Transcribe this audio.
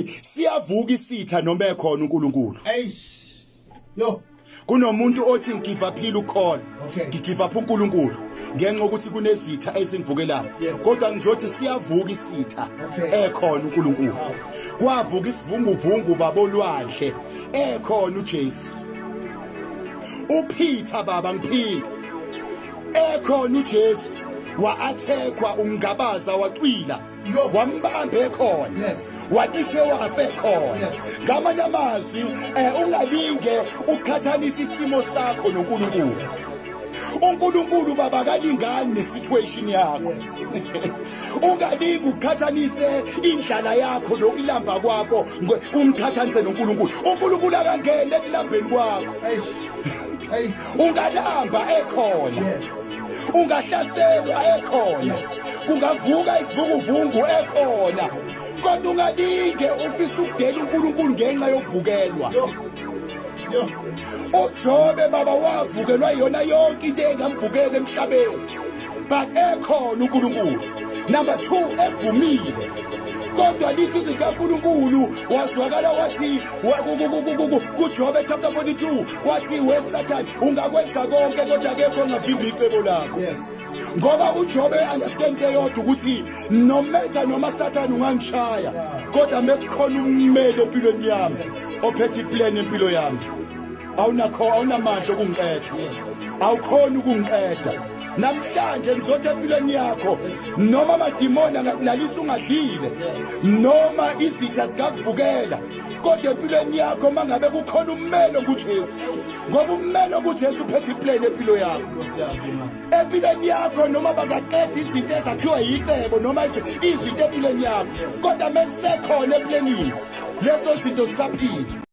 Siyavuka isitha noma ekhona uNkulunkulu. Eish. Yo. Kunomuntu othi ngigive up ukhona. Okay. Ngigive up uNkulunkulu ngenxa ukuthi kunezitha ezingivukelayo. Yes. Kodwa ngizothi siyavuka isitha Okay. ekhona uNkulunkulu. Wow. Kwavuka isivunguvungu babolwandle ekhona uJesu. UPeter baba ngiphinde ekhona uJesu wa-athekwa umngabaza wacwila wambamba ekhona wacishe wafa ekhona. Ngamanye amazwi, ungalinge uqhathanisa isimo sakho noNkulunkulu. uNkulunkulu baba kalingani nesituation yakho. Ungalingi uqhathanise indlala yakho nokulamba kwakho umqhathanise noNkulunkulu. uNkulunkulu akangene ekulambeni kwakho. Ungalamba ekhona, ungahlaselwa ekhona, kungavuka isivunguvungu ekhona, kodwa ungalinge ufisa ukudela uNkulunkulu ngenxa yokuvukelwa. UJobe baba wavukelwa yona yonke into engamvukela emhlabeni, but ekhona uNkulunkulu. Number 2, evumile. Kodwa lithi izwi likaNkulunkulu wazwakala wathi kuJobe chapter 42, wathi, "WeSatan, ungakwenza konke kodwa akekho ongavimba icebo lakho." Ngoba uJobe understand eyodwa, ukuthi no matter noma Satan ungangishaya, kodwa mekukhona ummeli empilweni yami ophethe iplan empilo yami, awunakho, awunamandla okungiqeda, awukhona ukungiqeda. Namhlanje ngizothi empilweni yakho, noma amadimoni angakulalisa ungadlile, noma izitha zikakuvukela, kodwa empilweni yakho mangabe kukhona ummelo nguJesu, ngoba ummelo kuJesu uphethe iplan empilo yakho. Empilweni yakho, noma bangaqeda izinto ezakhiwa yicebo noma izinto empilweni yakho, kodwa mesekhona eplanini lezo zinto zisaphila.